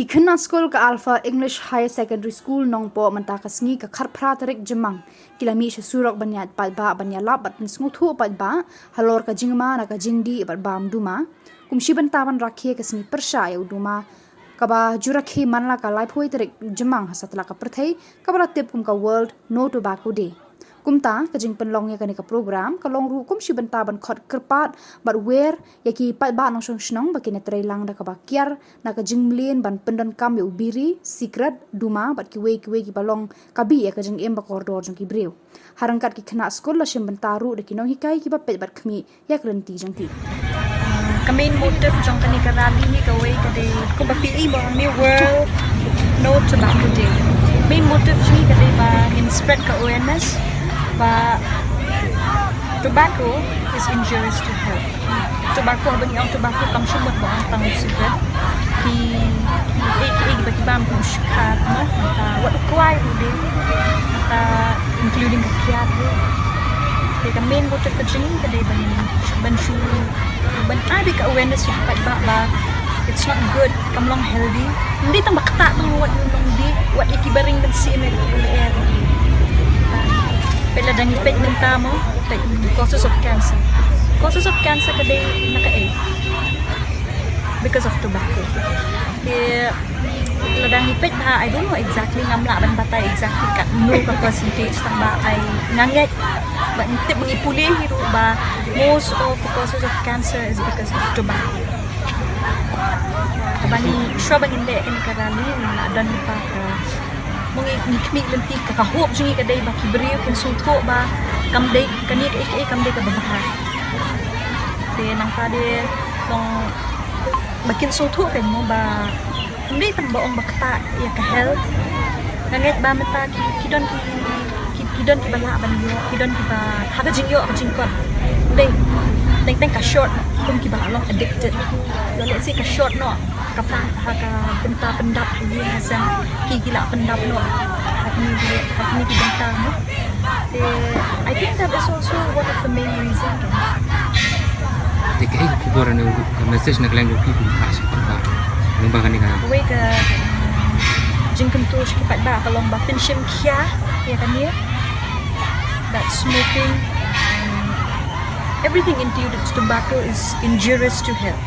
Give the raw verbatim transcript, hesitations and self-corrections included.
Ki khynnah skul ka Alpha English Higher Secondary School Nongpoh mynta ka sngi ka khatphra tarik Jymmang ki la mih sha surok ban ïaid paidbah ban ïalap bad pynsngewthuh paidbah halor ka jingma na ka jingdih bad bam duma. Kum shi bynta ban rakhe ka sngi pyrshah ïa u duma kaba ju rakhe man la ka laiphew tarik Jymmang ha satlak ka pyrthei kaba la tip kum ka World No Tobacco Day. Kumta ka jingpynlong ïa kane ka program ka long ruh kum shi bynta ban khot kyrpad bad wer ïa ki paidbah nongshong shnong ba kin ïatrei lang da kaba kiar na ka jingmlien ban pyndonkam ïa u biri, sikret, duma bad kiwei kiwei kiba long ka bih ïa ka jingim ba kordor jong ki briew. Ha ryngkat ki khynnah skul la shim bynta ruh da ki nonghikai kiba peit bad khmih ïa ka lynti jong ki. Ka main motive jong kane ka rally hi kawei ka dei kumba phi i mo, ni World No Tobacco Day. Main motive jong ngi ka dei ba ngin spread ka awareness ba tobacco is injurious to health. Tobacco, haba ngi ong tobacco kam shu mut ba ong tang u cigarette. Ki, ki, ki, ki, ba ki bam ki u shkar, no? Ka wat u kwai ruh dei. Ka including ka kiad ruh. Te ka main motive ka jong ngi ka dei ban, ban shu, ban ai beit ka awareness ïa ki paidbah ba it's not good, kam long healthy. Ym dei tang ba ktah tang, wat ngi nongdih, wat ïa kiba ring mynsiem, ïa kiba lyer. Peit lada ngi peit mynta mo, peit causes of cancer. Causes of cancer ka dei na kaei? Because of tobacco. Te lada ngi peit bha, I don't know exactly, ngam lah ban batai exactly katno ka percentage, tang ba ai nga ngeit ba ngi tip, ngi pule hi ruh ba most of the causes of cancer is because of tobacco. Ba ngi, shuwa ba ngin leh kane ka rally, ngi la don lypa ka, mo, ngi, ngi khmih lynti, ka, ka hope jong ngi ka dei ba ki briew kin sngewthuh ba kam dei kane kaei kaei kam dei kaba bha. Te nangta de long ba kin sngewthuh kein mo ba ym dei tang ba ong ba ktah ïa ka health. Nga ngeit ba mynta ki, ki don ki, ki, ki don kiba lah ban ïoh, ki don kiba ha ka jingïoh ka jingkot. Ym dei teng teng ka short kum kiba long addicted. Lo lehse ka short noh ka fa-, ha ka bynta pyndap ha ïing ha sem, ki, ki lah pyndap noh ha kine ki, ha kine ki bynta mo. Te, I think that is also one of the main reason. Te kaei ka khubor ne, ka message na ka liang jong phi kumba sha paidbah lyngba kane ka? Kawei ka, um, jingkyntu sha ki paidbah ka long ba phin shim khia ïa kane, that smoking and everything included tobacco is injurious to health.